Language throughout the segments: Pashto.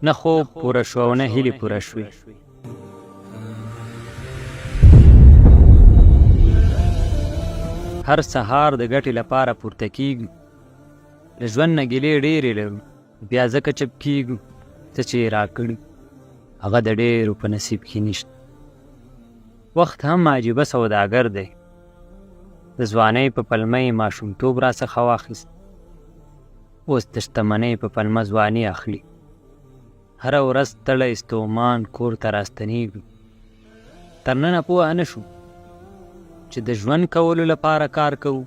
نه خوب پوره شو او نه هیلې پوره شوې. هر سهار د ګټې لپاره پورته کیږو، له ژوند نه ګیلې ډېرې لرو، بیا ځکه چپ کیږو، څه چې یې راکړي هغه د ډېرو په نصیب کې نشته. وخت هم عجیبه سوداګر دی، د ځوانۍ په پلمه یې ماشومتوب راڅخه واخیست، اوس د شتمنۍ په پلمه ځواني اخلي. هره ورځ ستړی ستومان کور ته راستنیږو، تر ننه پوه نه شو چې د ژوند کولو لپاره کار کوو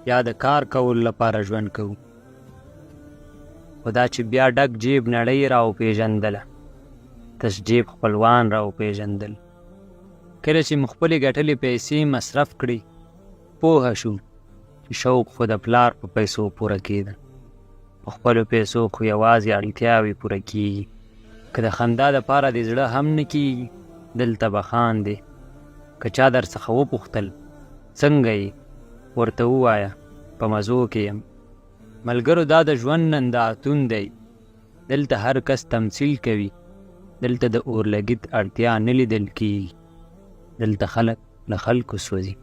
یا د کار کولو لپاره ژوند کوو. خو دا چې بیا ډک جیب نړۍ را وپېژندله، تش جیب خپلوان را وپېژندل. کله چې مو خپلې ګټلې پیسې مصرف کړې، پوه شو چې شوق خو د پلار په پیسو پوره کېده، په خپلو پیسو خو یوازې اړتیاوې پوره کېږي. که د خندا دپاره دې زړه هم نه کېږي، دلته به خاندې. که چا درڅخه وپوښتل څنګه یې، ورته ووایه په مزو کې یم. ملګرو دا د ژوند نندارتون دی، دلته هر کس تمثیل کوي، دلته د اورلګیت اړتیا نه لیدل کېږي، دلته خلک له خلکو سوځي.